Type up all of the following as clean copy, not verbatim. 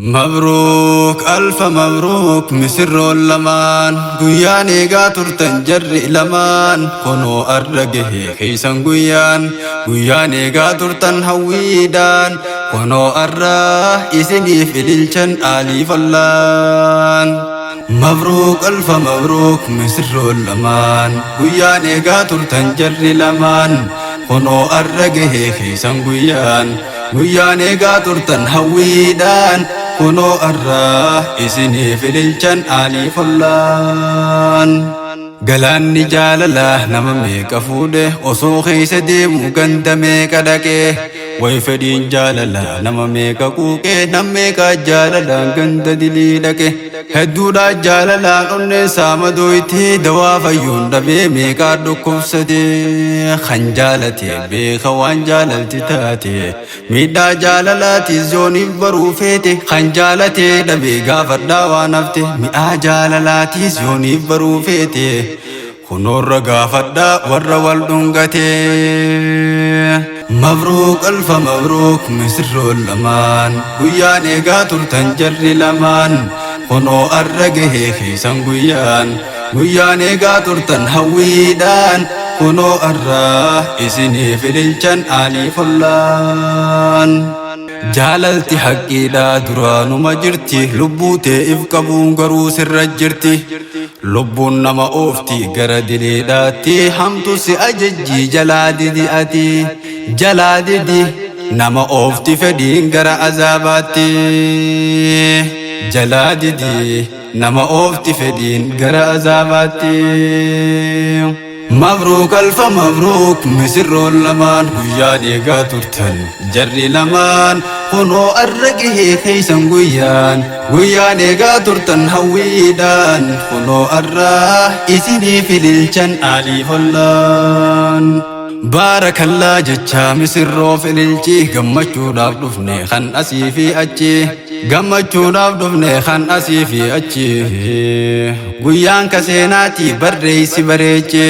Mabruuk alfa mabruuk misirroon lamaan guyyaan eegaa turtan jarri lamaan kunoo arra gahe keeysan guyyaan guyyaan eegaa turtan hawwiidhaan kunoo arra isiniif ililchan aalii fallaan. Mabruuk alfa mabruuk misirroon lamaan guyyaan eegaa turtan jarri lamaan kunoo arra gahe keeysan guyyaan guyyaan eegaa turtan hawwiidhaan kunoo arra isiniif ililchan aalii follaan. Galaanni jaalalaa nama meeqa fuudhe osoo keessa deemu ganda meeqa dhaqee way fedhiin jaalalaa nama meeqa quuqee nam meeqa jaalalaan ganda dilii dhaqe hedduudha jaalalaan onneen saamadooyti dawaa fayyuun dhabee meeqaa dhukkubsate kan jaalate beeka waan jaalalti taate miidhaa jaalalaatiis yooniif baruu feete kan jaalate dhabee gaafadhaa waan hafte mi'aa jaalalaatiis yooniif baruu feete kunoorra gaafadhaa warra wal dhungate. Mabruuk alfa mabruuk misirroon lamaan guyyaan eegaa turtan jarri lamaan kunoo arra gahee keessan guyyaan guyyaan eegaa turtan hawwiidhaan kunoo arra isiniif ililchan aalii follaan. Jaalalti haqqiidhaa duraanuma jirti lubbuu ta'eef qabuun garuu sirra jirti lubbuun nama oofti gara diliidhaatti hamtu si ajajjii jalaa didi ati jalaa didi nama oofti fedhiin gara azaabaatti jalaa didi nama oofti fedhiin gara azaabaatti. Mabruuk alfa mabruuk misirroon lamaan guyyaan eegaa turtan jarri lamaan kunoo arra gahee keeysan guyyaan guyyaan eegaa turtan hawwiidhaan kunoo arra isiniif ililchan aalii follaan. Baarakallaa jechaa misirroof ililchi gammachuudhaaf dhufne kan asii fi achi gammachuudhaaf dhufne kan asii fi achi guyyaan kaseenaati barreessi bareeche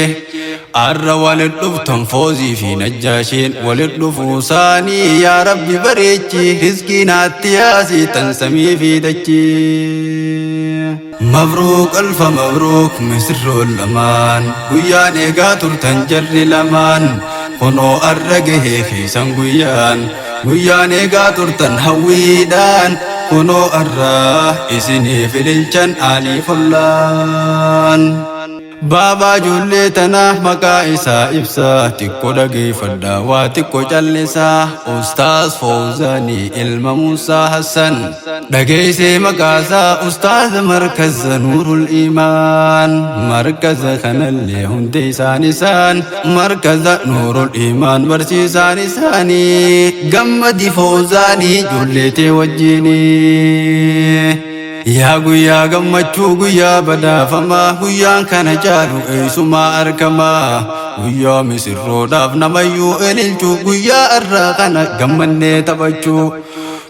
arra walit dhuftan Foozii fi Najjaashiin walit dhufuu isaanii yaa Rabbi bareechi rizqii naatti yaasii tan samii fi dachii. Mabruuk alfa mabruuk misirroon lamaan guyyaan eegaa turtan jarri lamaan kunoo arra gahee keessan guyyaan guyyaan eegaa turtan hawwiidhaan kunoo arra isiniif ililchan aalii follaan. Baabaa ijoollee tanaa maqaa isaa ibsaa xiqqoo dhageeffadhaa waa xiqqoo callisaa Ustaaz Fawzaanii ilma Muusaa Hassan dhageessee maqaasaa Ustaaza markaza Nuurul Imaan markaza kanallee hundi isaan isaan markaza Nuurul Imaan barsiisaan isaanii gammadi Fawzaanii ijoollee tee wajjinii. Yaa guyyaa gammachuu guyyaa badhaafamaa guyyaan kana caalu eessumaa argamaa guyyaa misirroodhaaf namayyuu ililchuu guyyaa irraa kana gammannee taphachuu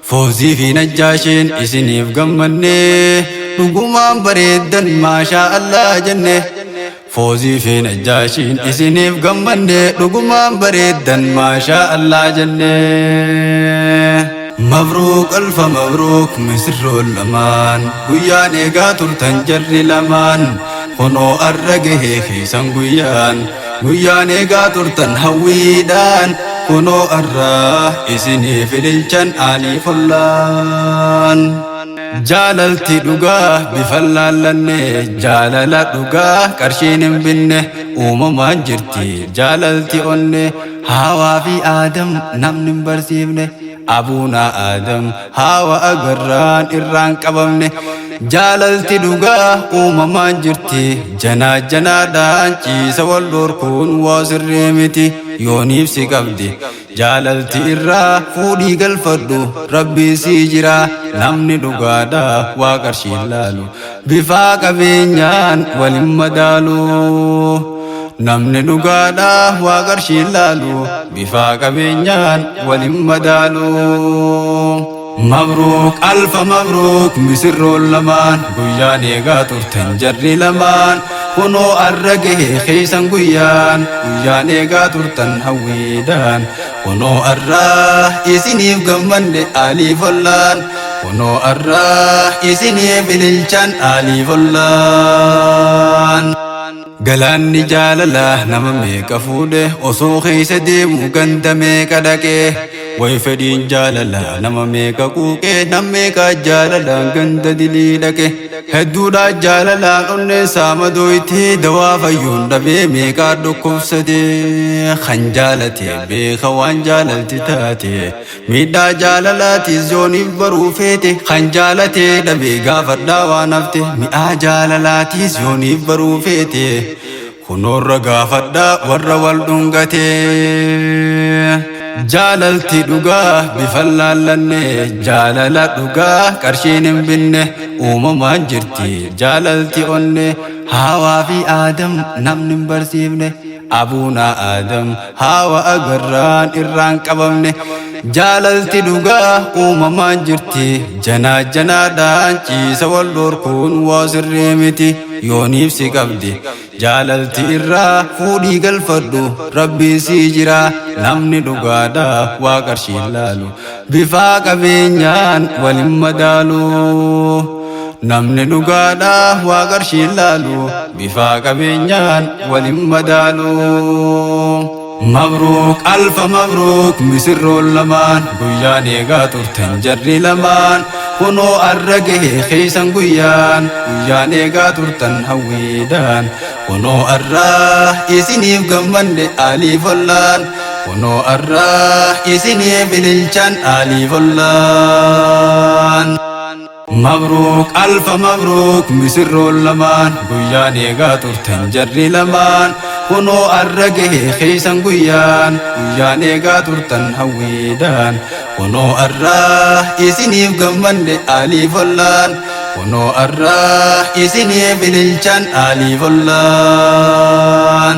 Foozii fi Najjaasheen isiniif gammannee dhugumaan bareeddan maashaa Allah jenne Foozii fi Najjaashiin isiniif gammannee dhugumaan bareeddan maashaa Allah jenne. Mabruuk alfa mabruuk misirroon lamaan guyyaan eegaa turtan jarri lamaan kunoo arra gahee keessan guyyaan guyyaan eegaa turtan hawwiidhaan kunoo arra isiniif ililchan aalii follaan. Jaalalti dhugaa bifa laallanne jaalala dhugaa qarshiin hin binne uumamaan jirti jaalalti onne Haawaa fi Aadam namni hin barsiifne abuunaa Aadam haawa agarraan irraan qabamne jaalalti dhugaa uumamaan jirti janaa janaadhaan ciisa wal dhorkuun waa sirrii miti yooniif si qabdi jaalalti irraa fuudhii galfadhu rabbiin sii jira namni dhugaadha waa qarshiin laalu bifaa qabeenyaan walin madaalu namni dhugaadha waa qarshiin laalu bifaa qabeenyaan walin madaalu. Mabruuk alfa mabruuk misirroon lamaan guyyaan eegaa turtan jarri lamaan kunoo arra gahee keessan guyyaan guyyaan eegaa turtan hawwiidhaan kunoo arra isiniif gammanne aalii follaan. Kunoo arraa isiniif ililchan aalii follaan. Galaanni jaalalaa nama meeqa fuudhe, osoo keessa deemu ganda meeqa dhaqee. Way fedhiin jaalalaa nama meeqa quuqee, nam meeqa jaalalaan ganda dilii dhaqe. Hedduudha jaalalaan onneen saama dooytee, dawaa fayyuun dhabee meeqaa dhukkubsate. Kan jaalate beeka waan jaalalti taate, miidhaa jaalalaatis yooniif baruu feete. Kan jaalate dhabee gaafadhaa waan hafte, mi'aa jaalalaatis yooniif baruu feete. Kunoorra gaafadhaa warra wal dhungate. Jaalalti dhugaa bifa laallanne, jaalala dhugaa qarshiin hin binne. Uumamaan jirti jaalalti onne, Haawaa fi Aadam namni hin barsiifne. Abuuna Aadam Haawa agarraan irraan qabamne. Jaalalti dhugaa uumamaan jirti, janaa janaadhaan ciisa wal dhorkuun waa sirrii miti. Yooniif si qabdi jaalalti irraa fuudhii galfadhu, rabbiin sii jira. Namni dhugaadha waa qarshiin laalu, bifaa qabeenyaan walin madaalu. Namni dhugaadha waa qarshiin laalu, bifaa qabeenyaan walin madaalu. Mabruuk, alfa mabruuk, misirroon lamaan. Guyyaan eegaa turtan jarri lamaan, kunoo arra gahe keeysan guyyaan. Guyyaan eegaa turtan hawwiidhaan, kunoo arraa isiniif gammanne aalii follaan. Kunoo arraa isiniif ililchan aalii follaan. Mabruuk, alfa mabruuk, misirroon lamaan. Guyyaan eegaa turtan jarri lamaan, kunoo arra gahe keeysan guyyaan. Guyyaan eegaa turtan hawwiidhaan, kunoo arraa isiniif gammanne aalii follaan. Kunoo arraa isiniif ililchan aalii follaan.